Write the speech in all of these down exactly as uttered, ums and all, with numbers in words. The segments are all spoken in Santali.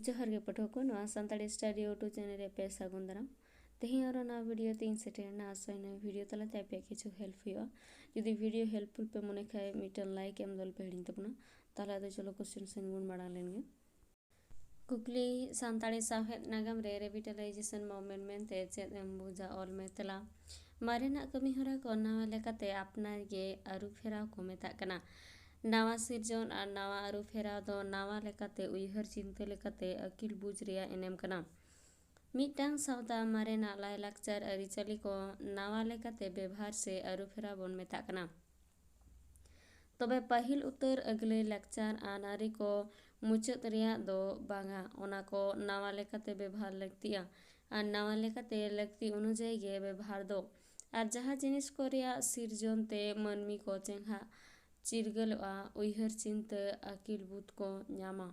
ᱡᱚᱦᱟᱨ ᱜᱮ ᱯᱟᱹᱴᱷᱩᱣᱟᱹ ᱠᱚ, ᱱᱚᱣᱟ ᱥᱟᱱᱛᱟᱲᱤ ᱥᱴᱟᱰᱤ ᱭᱩᱴᱩᱵᱽ ᱪᱮᱱᱮᱞ ᱨᱮ ᱟᱯᱮ ᱥᱟᱹᱜᱩᱱ ᱫᱟᱨᱟᱢ᱾ ᱛᱮᱦᱮᱧ ᱟᱨᱚ ᱱᱟᱣᱟ ᱵᱷᱤᱰᱤᱭᱳ ᱛᱮ ᱤᱧ ᱥᱮᱴᱮᱨ ᱮᱱᱟ᱾ ᱟᱥᱟᱭ ᱱᱚᱣᱟ ᱵᱷᱤᱰᱤᱭᱳ ᱛᱟᱞᱟᱛᱮ ᱟᱯᱮᱭᱟᱜ ᱠᱤᱪᱷᱩ ᱦᱮᱞᱯ ᱦᱩᱭᱩᱜᱼᱟ᱾ ᱡᱩᱫᱤ ᱵᱷᱤᱰᱤᱭᱳ ᱦᱮᱞᱯᱯᱷᱩᱞ ᱯᱮ ᱢᱚᱱᱮ ᱠᱷᱟᱱ ᱢᱤᱫᱴᱟᱝ ᱞᱟᱭᱤᱠ ᱮᱢ ᱫᱚ ᱟᱞᱚᱯᱮ ᱦᱤᱲᱤᱧ ᱛᱟᱵᱚᱱᱟ᱾ ᱛᱟᱦᱚᱞᱮ ᱟᱫᱚ ᱪᱚᱞᱚ ᱠᱚᱥᱪᱮᱱ ᱥᱮᱱ ᱵᱚᱱ ᱢᱟᱲᱟᱝ ᱞᱮᱱ ᱜᱮ᱾ ᱠᱩᱠᱞᱤ: ᱥᱟᱱᱛᱟᱲᱤ ᱥᱟᱶᱦᱮᱫ ᱱᱟᱜᱟᱢ ᱨᱮ ᱨᱮᱵᱷᱤᱴᱟᱞᱟᱭᱡᱮᱥᱚᱱ ᱢᱩᱵᱷᱢᱮᱱᱴ ᱢᱮᱱᱛᱮ ᱪᱮᱫ ᱮᱢ ᱵᱩᱡᱟ? ᱚᱞ ᱢᱮ ᱛᱮᱞᱟ᱾ ᱢᱟᱨᱮᱱᱟᱜ ᱠᱟᱹᱢᱤᱦᱚᱨᱟ ᱠᱚ ᱱᱟᱣᱟ ᱞᱮᱠᱟᱛᱮ ᱟᱯᱱᱟᱨ ᱜᱮ ᱟᱹᱨᱩ ᱯᱷᱮᱨᱟᱣ ᱠᱚ ᱢᱮᱛᱟᱜ ᱠᱟᱱᱟ᱾ ᱱᱟᱣᱟ ᱥᱤᱨᱡᱚᱱ ᱟᱨ ᱱᱟᱣᱟ ᱟᱹᱨᱩ ᱯᱷᱮᱨᱟᱣ ᱫᱚ ᱱᱟᱣᱟ ᱞᱮᱠᱟᱛᱮ ᱩᱭᱦᱟᱹᱨ ᱪᱤᱱᱛᱟᱹ ᱞᱮᱠᱟᱛᱮ ᱟᱹᱠᱤᱞ ᱵᱩᱡᱽ ᱨᱮᱭᱟᱜ ᱮᱱᱮᱢ ᱠᱟᱱᱟ᱾ ᱢᱤᱫᱴᱟᱝ ᱥᱟᱶᱛᱟ ᱢᱟᱨᱮᱱᱟᱜ ᱞᱟᱭᱼᱞᱟᱠᱪᱟᱨ ᱟᱹᱨᱤᱪᱟᱹᱞᱤ ᱠᱚ ᱱᱟᱣᱟ ᱞᱮᱠᱟᱛᱮ ᱵᱮᱵᱷᱟᱨ ᱥᱮ ᱟᱹᱨᱩ ᱯᱷᱮᱨᱟᱣ ᱵᱚᱱ ᱢᱮᱛᱟᱜ ᱠᱟᱱᱟ᱾ ᱛᱚᱵᱮ ᱯᱟᱹᱦᱤᱞ ᱩᱛᱟᱹᱨ ᱟᱹᱜᱽᱞᱟᱹᱭ ᱞᱟᱠᱪᱟᱨ ᱟᱹᱱ ᱟᱹᱨᱤ ᱠᱚ ᱢᱩᱪᱟᱹᱫ ᱨᱮᱭᱟᱜ ᱫᱚ ᱵᱟᱝᱟ, ᱚᱱᱟ ᱠᱚ ᱱᱟᱣᱟ ᱞᱮᱠᱟᱛᱮ ᱵᱮᱵᱷᱟᱨ ᱞᱟᱹᱠᱛᱤᱜᱼᱟ ᱟᱨ ᱱᱟᱣᱟ ᱞᱮᱠᱟᱛᱮ ᱞᱟᱹᱠᱛᱤ ᱚᱱᱩᱡᱟᱭᱤ ᱜᱮ ᱵᱮᱵᱷᱟᱨ ᱫᱚ᱾ ᱟᱨ ᱡᱟᱦᱟᱸ ᱡᱤᱱᱤᱥ ᱠᱚ ᱨᱮᱭᱟᱜ ᱥᱤᱨᱡᱚᱱ ᱛᱮ ᱢᱟᱹᱱᱢᱤ ᱠᱚ ᱪᱮᱸᱜᱷᱟᱜ, ᱪᱤᱨᱜᱟᱹᱞᱚᱜᱼᱟ, ᱩᱭᱦᱟᱹᱨ ᱪᱤᱱᱛᱟᱹ ᱟᱹᱠᱤᱞ ᱵᱩᱫᱷ ᱠᱚ ᱧᱟᱢᱟ,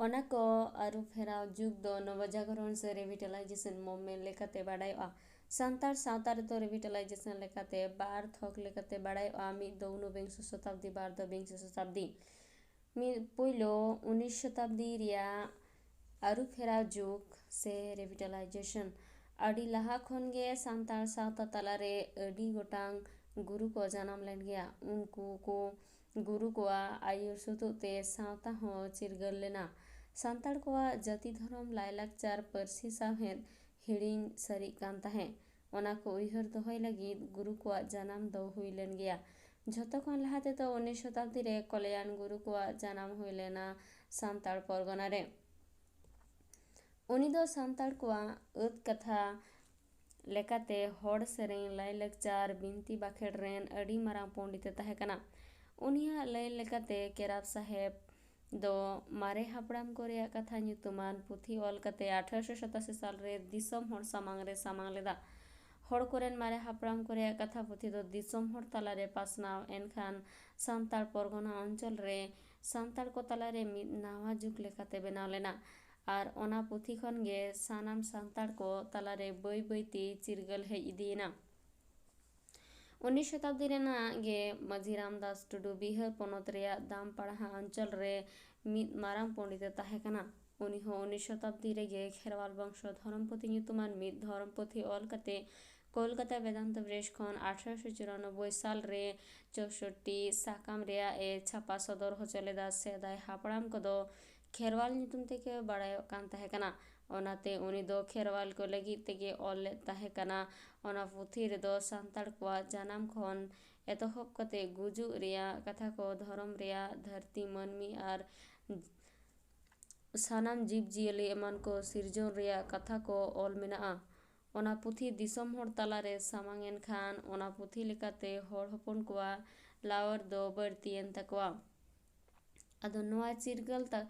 ᱚᱱᱟ ᱠᱚ ᱟᱹᱨᱩ ᱯᱷᱮᱨᱟᱣ ᱡᱩᱜᱽ ᱫᱚ ᱱᱚᱵᱚᱡᱟᱜᱚᱨᱚᱱ ᱥᱮ ᱨᱮᱵᱷᱤᱴᱟᱞᱟᱭᱡᱮᱥᱚᱱ ᱢᱩᱵᱷᱢᱮᱱᱴ ᱞᱮᱠᱟᱛᱮ ᱵᱟᱰᱟᱭᱚᱜᱼᱟ᱾ ᱥᱟᱱᱛᱟᱲ ᱥᱟᱶᱛᱟ ᱨᱮᱫᱚ ᱨᱮᱵᱷᱤᱴᱟᱞᱟᱭᱡᱮᱥᱚᱱ ᱞᱮᱠᱟᱛᱮ ᱵᱟᱨ ᱛᱷᱚᱠ ᱞᱮᱠᱟᱛᱮ ᱵᱟᱰᱟᱭᱚᱜᱼᱟ᱾ ᱢᱤᱫ ᱫᱚ ᱩᱱᱩᱵᱤᱝᱥᱚ ᱥᱚᱛᱟᱵᱫᱤ, ᱵᱟᱨ ᱫᱚ ᱵᱤᱝᱥᱚ ᱥᱚᱛᱟᱵᱫᱤ᱾ ᱢᱤᱫ ᱯᱩᱭᱞᱩ ᱩᱱᱤᱥ ᱥᱚᱛᱟᱵᱫᱤ ᱨᱮᱭᱟᱜ ᱟᱹᱨᱩ ᱯᱷᱮᱨᱟᱣ ᱡᱩᱜᱽ ᱥᱮ ᱨᱮᱵᱷᱤᱴᱟᱞᱟᱭᱡᱮᱥᱚᱱ᱾ ᱟᱹᱰᱤ ᱞᱟᱦᱟ ᱠᱷᱚᱱ ᱜᱮ ᱥᱟᱱᱛᱟᱲ ᱥᱟᱶᱛᱟ ᱛᱟᱞᱟᱨᱮ ᱟᱹᱰᱤ ᱜᱚᱴᱟᱝ ᱜᱩᱨᱩ ᱠᱚ ᱡᱟᱱᱟᱢ ᱞᱮᱱ ᱜᱮᱭᱟ᱾ ᱩᱱᱠᱩ ᱠᱚ ᱜᱩᱨᱩ ᱠᱚᱣᱟᱜ ᱟᱹᱭᱩᱨ ᱥᱩᱛᱩᱜ ᱛᱮ ᱥᱟᱶᱛᱟ ᱦᱚᱸ ᱪᱤᱨᱜᱟᱹᱞ ᱞᱮᱱᱟ᱾ ᱥᱟᱱᱛᱟᱲ ᱠᱚᱣᱟᱜ ᱡᱟᱹᱛᱤ ᱫᱷᱚᱨᱚᱢ ᱞᱟᱭᱼᱞᱟᱠᱪᱟᱨ ᱯᱟᱹᱨᱥᱤ ᱥᱟᱶᱦᱮᱫ ᱦᱤᱲᱤᱧ ᱥᱟᱹᱨᱤᱜ ᱠᱟᱱ ᱛᱟᱦᱮᱸᱫ᱾ ᱚᱱᱟ ᱠᱚ ᱩᱭᱦᱟᱹᱨ ᱫᱚᱦᱚᱭ ᱞᱟᱹᱜᱤᱫ ᱜᱩᱨᱩ ᱠᱚᱣᱟᱜ ᱡᱟᱱᱟᱢ ᱫᱚ ᱦᱩᱭ ᱞᱮᱱ ᱜᱮᱭᱟ᱾ ᱡᱷᱚᱛᱚ ᱠᱷᱚᱱ ᱞᱟᱦᱟ ᱛᱮᱫᱚ ᱩᱱᱤᱥ ᱥᱚᱛᱟᱵᱫᱤ ᱨᱮ ᱠᱚᱞᱭᱟᱱ ᱜᱩᱨᱩ ᱠᱚᱣᱟᱜ ᱡᱟᱱᱟᱢ ᱦᱩᱭ ᱞᱮᱱᱟ ᱥᱟᱱᱛᱟᱲ ᱯᱚᱨᱜᱚᱱᱟ ᱨᱮ᱾ ᱩᱱᱤ ᱫᱚ ᱥᱟᱱᱛᱟᱲ ᱠᱚᱣᱟᱜ ᱟᱹᱛ ᱠᱟᱛᱷᱟ ᱞᱮᱠᱟᱛᱮ ᱦᱚᱲ ᱥᱮᱨᱮᱧ, ᱞᱟᱭᱼᱞᱟᱠᱪᱟᱨ, ᱵᱤᱱᱛᱤ ᱵᱟᱠᱷᱮᱲ ᱨᱮᱱ ᱟᱹᱰᱤ ᱢᱟᱨᱟᱝ ᱯᱚᱱᱰᱤᱛ ᱮ ᱛᱟᱦᱮᱸ ᱠᱟᱱᱟ᱾ ᱩᱱᱤᱭᱟᱜ ᱞᱟᱹᱭ ᱞᱮᱠᱟᱛᱮ ᱠᱮᱨᱟᱵ ᱥᱟᱦᱮᱵᱽ ᱫᱚ ᱢᱟᱨᱮ ᱦᱟᱯᱲᱟᱢ ᱠᱚ ᱨᱮᱭᱟᱜ ᱠᱟᱛᱷᱟ ᱧᱩᱛᱩᱢᱟᱱ ᱯᱩᱛᱷᱤ ᱚᱞ ᱠᱟᱛᱮ ᱟᱴᱷᱟᱨᱚᱥᱚ ᱥᱟᱛᱟᱥᱤ ᱥᱟᱞ ᱨᱮ ᱫᱤᱥᱚᱢ ᱦᱚᱲ ᱥᱟᱢᱟᱝ ᱨᱮ ᱥᱟᱢᱟᱝ ᱞᱮᱫᱟ᱾ ᱦᱚᱲ ᱠᱚᱨᱮᱱ ᱢᱟᱨᱮ ᱦᱟᱯᱲᱟᱢ ᱠᱚ ᱨᱮᱭᱟᱜ ᱠᱟᱛᱷᱟ ᱯᱩᱛᱷᱤ ᱫᱚ ᱫᱤᱥᱚᱢ ᱦᱚᱲ ᱛᱟᱞᱟᱨᱮ ᱯᱟᱥᱱᱟᱣ, ᱮᱱᱠᱷᱟᱱ ᱥᱟᱱᱛᱟᱲ ᱯᱚᱨᱜᱚᱱᱟ ᱚᱧᱪᱚᱞ ᱨᱮ ᱥᱟᱱᱛᱟᱲ ᱠᱚ ᱛᱟᱞᱟᱨᱮ ᱢᱤᱫ ᱱᱟᱣᱟ ᱡᱩᱜᱽ ᱞᱮᱠᱟᱛᱮ ᱵᱮᱱᱟᱣ ᱞᱮᱱᱟ᱾ ᱟᱨ ᱚᱱᱟ ᱯᱩᱛᱷᱤ ᱠᱷᱚᱱ ᱜᱮ ᱥᱟᱱᱟᱢ ᱥᱟᱱᱛᱟᱲ ᱠᱚ ᱛᱟᱞᱟᱨᱮ ᱵᱟᱹᱭ ᱵᱟᱹᱭ ᱛᱮ ᱪᱤᱨᱜᱟᱹᱞ ᱦᱮᱡ ᱤᱫᱤᱭᱮᱱᱟ᱾ ᱩᱱᱤᱥ ᱥᱚᱛᱟᱵᱫᱤ ᱨᱮᱱᱟᱜ ᱜᱮ ᱢᱟᱹᱡᱷᱤ ᱨᱟᱢᱫᱟᱥ ᱴᱩᱰᱩ ᱵᱤᱦᱟᱨ ᱯᱚᱱᱚᱛ ᱨᱮᱭᱟᱜ ᱫᱟᱢᱯᱟᱲᱦᱟ ᱚᱧᱪᱚᱞ ᱨᱮ ᱢᱤᱫ ᱢᱟᱨᱟᱝ ᱯᱚᱸᱰᱤᱛ ᱮ ᱛᱟᱦᱮᱸ ᱠᱟᱱᱟ᱾ ᱩᱱᱤ ᱦᱚᱸ ᱩᱱᱤᱥ ᱥᱚᱛᱟᱵᱫᱤ ᱨᱮᱜᱮ ᱠᱷᱮᱨᱣᱟᱞ ᱵᱚᱝᱥᱚ ᱫᱷᱚᱨᱚᱢ ᱯᱩᱛᱷᱤ ᱧᱩᱛᱩᱢᱟᱱ ᱢᱤᱫ ᱫᱷᱚᱨᱚᱢ ᱯᱩᱛᱷᱤ ᱚᱞ ᱠᱟᱛᱮ ᱠᱳᱞᱠᱟᱛᱟ ᱵᱮᱫᱟᱱᱛᱚ ᱯᱨᱮᱥ ᱠᱷᱚᱱ ᱟᱴᱷᱨᱚᱥᱚ ᱪᱩᱨᱟᱱᱚᱵᱵᱳᱭ ᱥᱟᱞ ᱨᱮ ᱪᱳᱥᱳᱴᱴᱤ ᱥᱟᱠᱟᱢ ᱨᱮᱭᱟᱜ ᱮ ᱪᱷᱟᱯᱟ ᱥᱚᱫᱚᱨ ᱦᱚᱪᱚ ᱞᱮᱫᱟ᱾ ᱥᱮᱫᱟᱭ ᱦᱟᱯᱲᱟᱢ ᱠᱚᱫᱚ ᱠᱷᱮᱨᱣᱟᱞ ᱧᱩᱛᱩᱢ ᱛᱮᱜᱮ ᱵᱟᱲᱟᱭᱚᱜ ᱠᱟᱱ ᱛᱟᱦᱮᱸ ᱠᱟᱱᱟ᱾ ᱚᱱᱟᱛᱮ ᱩᱱᱤ ᱫᱚ ᱠᱷᱮᱨᱣᱟᱞ ᱠᱚ ᱞᱟᱹᱜᱤᱫ ᱛᱮᱜᱮ ᱚᱞ ᱞᱮᱫ ᱛᱟᱦᱮᱸ ᱠᱟᱱᱟ᱾ ᱚᱱᱟ ᱯᱩᱛᱷᱤ ᱨᱮᱫᱚ ᱥᱟᱱᱛᱟᱲ ᱠᱚᱣᱟᱜ ᱡᱟᱱᱟᱢ ᱠᱷᱚᱱ ᱮᱛᱚᱦᱚᱵ ᱠᱟᱛᱮ ᱜᱩᱡᱩᱜ ᱨᱮᱭᱟᱜ ᱠᱟᱛᱷᱟ ᱠᱚ, ᱫᱷᱚᱨᱚᱢ ᱨᱮᱭᱟᱜ, ᱫᱷᱟᱹᱨᱛᱤ, ᱢᱟᱹᱱᱢᱤ ᱟᱨ ᱥᱟᱱᱟᱢ ᱡᱤᱵᱽ ᱡᱤᱭᱟᱹᱞᱤ ᱮᱢᱟᱱ ᱠᱚ ᱥᱤᱨᱡᱚᱱ ᱨᱮᱭᱟᱜ ᱠᱟᱛᱷᱟ ᱠᱚ ᱚᱞ ᱢᱮᱱᱟᱜᱼᱟ᱾ ᱚᱱᱟ ᱯᱩᱛᱷᱤ ᱫᱤᱥᱚᱢ ᱦᱚᱲ ᱛᱟᱞᱟᱨᱮ ᱥᱟᱢᱟᱝ ᱮᱱ ᱠᱷᱟᱱ, ᱚᱱᱟ ᱯᱩᱛᱷᱤ ᱞᱮᱠᱟᱛᱮ ᱦᱚᱲ ᱦᱚᱯᱚᱱ ᱠᱚᱣᱟᱜ ᱞᱟᱣᱟᱨ ᱫᱚ ᱵᱟᱹᱲᱛᱤᱭᱮᱱ ᱛᱟᱠᱚᱣᱟ᱾ ᱟᱫᱚ ᱱᱚᱣᱟ ᱪᱤᱨᱜᱟᱹᱞ ᱛᱟ-,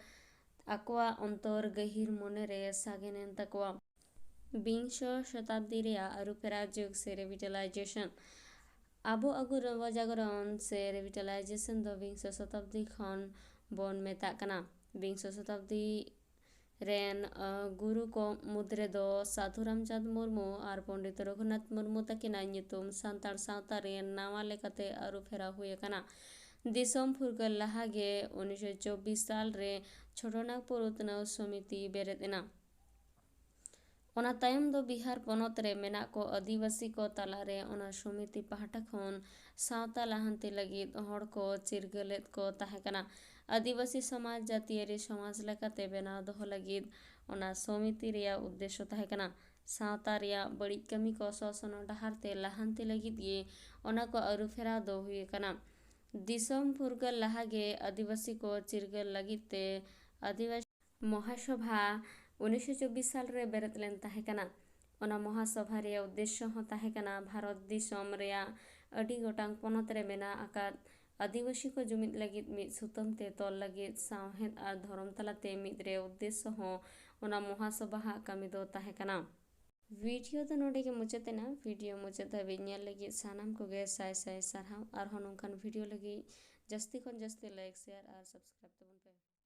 ᱟᱠᱚᱣᱟᱜ ᱚᱱᱛᱚᱨ ᱜᱟᱹᱦᱤᱨ ᱢᱚᱱᱮ ᱨᱮ ᱥᱟᱜᱮᱱ ᱮᱱ ᱛᱟᱠᱚᱣᱟ᱾ ᱵᱤᱝᱥᱚ ᱥᱚᱛᱟᱵᱫᱤ ᱨᱮᱭᱟᱜ ᱟᱹᱨᱩᱯᱷᱮᱨᱟᱣ ᱡᱩᱜᱽ ᱥᱮ ᱨᱤᱵᱷᱤᱴᱟᱞᱟᱭᱡᱮᱥᱚᱱ᱾ ᱟᱵᱚ ᱟᱹᱜᱩ ᱱᱚᱵᱚᱡᱟᱜᱚᱨᱚᱱ ᱥᱮ ᱨᱤᱵᱷᱤᱴᱟᱞᱟᱭᱡᱮᱥᱚᱱ ᱫᱚ ᱵᱤᱝᱥᱚ ᱥᱚᱛᱟᱵᱫᱤ ᱠᱷᱚᱱ ᱵᱚᱱ ᱢᱮᱛᱟᱜ ᱠᱟᱱᱟ᱾ ᱵᱤᱝᱥᱚ ᱥᱚᱛᱟᱵᱫᱤ ᱨᱮᱱ, ᱟᱸ, ᱜᱩᱨᱩ ᱠᱚ ᱢᱩᱫᱽ ᱨᱮᱫᱚ ᱥᱟᱹᱫᱷᱩ ᱨᱟᱢᱪᱟᱸᱫᱽ ᱢᱩᱨᱢᱩ ᱟᱨ ᱯᱚᱸᱰᱤᱛ ᱨᱚᱜᱷᱩᱱᱟᱛᱷ ᱢᱩᱨᱢᱩ ᱛᱟᱹᱠᱤᱱᱟᱜ ᱧᱩᱛᱩᱢ ᱥᱟᱱᱛᱟᱲ ᱥᱟᱶᱛᱟ ᱨᱮ ᱱᱟᱣᱟ ᱞᱮᱠᱟᱛᱮ ᱟᱹᱨᱩ ᱯᱷᱮᱨᱟᱣ ᱦᱩᱭ ᱟᱠᱟᱱᱟ᱾ ᱫᱤᱥᱚᱢ ᱯᱷᱩᱨᱜᱟᱹᱞ ᱞᱟᱦᱟ ᱜᱮ ᱩᱱᱤᱥᱥᱚ ᱪᱚᱵᱵᱤᱥ ᱥᱟᱞ ᱨᱮ ᱪᱷᱳᱴᱳᱱᱟᱜᱽᱯᱩᱨ ᱩᱛᱱᱟᱹᱣ ᱥᱚᱢᱤᱛᱤ ᱵᱮᱨᱮᱫ ᱮᱱᱟ᱾ ᱚᱱᱟ ᱛᱟᱭᱚᱢ ᱫᱚ ᱵᱤᱦᱟᱨ ᱯᱚᱱᱚᱛ ᱨᱮ ᱢᱮᱱᱟᱜ ᱠᱚ ᱟᱹᱫᱤᱵᱟᱹᱥᱤ ᱠᱚ ᱛᱟᱞᱟ ᱨᱮ ᱚᱱᱟ ᱥᱚᱢᱤᱛᱤ ᱯᱟᱦᱴᱟ ᱠᱷᱚᱱ ᱥᱟᱶᱛᱟ ᱞᱟᱦᱟᱱᱛᱤ ᱞᱟᱹᱜᱤᱫ ᱦᱚᱲ ᱠᱚ ᱪᱤᱨᱜᱟᱹᱞᱮᱫ ᱠᱚ ᱛᱟᱦᱮᱸ ᱠᱟᱱᱟ᱾ ᱟᱹᱫᱤᱵᱟᱹᱥᱤ ᱥᱚᱢᱟᱡᱽ ᱡᱟᱹᱛᱤᱭᱟᱹᱨᱤ ᱥᱚᱢᱟᱡᱽ ᱞᱮᱠᱟᱛᱮ ᱵᱮᱱᱟᱣ ᱫᱚᱦᱚ ᱞᱟᱹᱜᱤᱫ ᱚᱱᱟ ᱥᱚᱢᱤᱛᱤ ᱨᱮᱭᱟᱜ ᱩᱫᱽᱫᱮᱥᱚ ᱛᱟᱦᱮᱸ ᱠᱟᱱᱟ᱾ ᱥᱟᱶᱛᱟ ᱨᱮᱭᱟᱜ ᱵᱟᱹᱲᱤᱡ ᱠᱟᱹᱢᱤ ᱠᱚ ᱥᱚᱥᱚᱱᱚᱜ ᱰᱟᱦᱟᱨ ᱛᱮ ᱞᱟᱦᱟᱱᱛᱤ ᱞᱟᱹᱜᱤᱫ ᱜᱮ ᱚᱱᱟ ᱠᱚ ᱟᱹᱨᱩ ᱯᱷᱮᱨᱟᱣ ᱫᱚ ᱦᱩᱭ ᱟᱠᱟᱱᱟ᱾ ᱫᱤᱥᱚᱢ ᱯᱷᱩᱨᱜᱟᱹᱞ ᱞᱟᱦᱟ ᱜᱮ ᱟᱹᱫᱤᱵᱟᱹᱥᱤ ᱠᱚ ᱪᱤᱨᱜᱟᱹᱞ ᱞᱟᱹᱜᱤᱫ ᱛᱮ ᱟᱹᱫᱤᱵᱟᱹᱥᱤ ᱢᱚᱦᱟᱥᱚᱵᱷᱟ ᱩᱱᱤᱥᱥᱚ ᱪᱚᱵᱵᱤᱥ ᱥᱟᱞ ᱨᱮ ᱵᱮᱨᱮᱫ ᱞᱮᱱ ᱛᱟᱦᱮᱸ ᱠᱟᱱᱟ᱾ ᱚᱱᱟ ᱢᱚᱦᱟᱥᱚᱵᱷᱟ ᱨᱮᱭᱟᱜ ᱩᱫᱽᱫᱮᱥᱚ ᱦᱚᱸ ᱛᱟᱦᱮᱸ ᱠᱟᱱᱟ ᱵᱷᱟᱨᱚᱛ ᱫᱤᱥᱚᱢ ᱨᱮᱭᱟᱜ ᱟᱹᱰᱤ ᱜᱚᱴᱟᱝ ᱯᱚᱱᱚᱛ ᱨᱮ ᱢᱮᱱᱟᱜ ᱟᱠᱟᱫ ᱟᱹᱫᱤᱵᱟᱹᱥᱤ ᱠᱚ ᱡᱩᱢᱤᱫ ᱞᱟᱹᱜᱤᱫ ᱢᱤᱫ ᱥᱩᱛᱟᱹᱢ ᱛᱮ ᱛᱚᱞ ᱞᱟᱹᱜᱤᱫ, ᱥᱟᱶᱦᱮᱫ ᱟᱨ ᱫᱷᱚᱨᱚᱢ ᱛᱟᱞᱟᱛᱮ ᱢᱤᱫ ᱨᱮ ᱩᱫᱽᱫᱮᱥᱚ ᱦᱚᱸ ᱚᱱᱟ ᱢᱚᱦᱟᱥᱚᱵᱷᱟ ᱦᱟᱜ ᱠᱟᱹᱢᱤ ᱫᱚ ᱛᱟᱦᱮᱸ ᱠᱟᱱᱟ᱾ ᱵᱷᱤᱰᱤᱭᱳ ᱫᱚ ᱱᱚᱰᱮ ᱜᱮ ᱢᱩᱪᱟᱹᱫ ᱮᱱᱟ᱾ ᱵᱷᱤᱰᱤᱭᱳ ᱢᱩᱪᱟᱹᱫ ᱫᱷᱟᱹᱵᱤᱡ ᱧᱮᱞ ᱞᱟᱹᱜᱤᱫ ᱥᱟᱱᱟᱢ ᱠᱚᱜᱮ ᱥᱟᱭ ᱥᱟᱭ ᱥᱟᱨᱦᱟᱣ᱾ ᱟᱨᱦᱚᱸ ᱱᱚᱝᱠᱟᱱ ᱵᱷᱤᱰᱤᱭᱳ ᱞᱟᱹᱜᱤᱫ ᱡᱟᱹᱥᱛᱤ ᱠᱷᱚᱱ ᱡᱟᱹᱥᱛᱤ ᱞᱟᱭᱤᱠ, ᱥᱮᱭᱟᱨ ᱟᱨ ᱥᱟᱵᱥᱠᱨᱟᱭᱤᱵ ᱛᱟᱵᱚᱱ ᱯᱮ᱾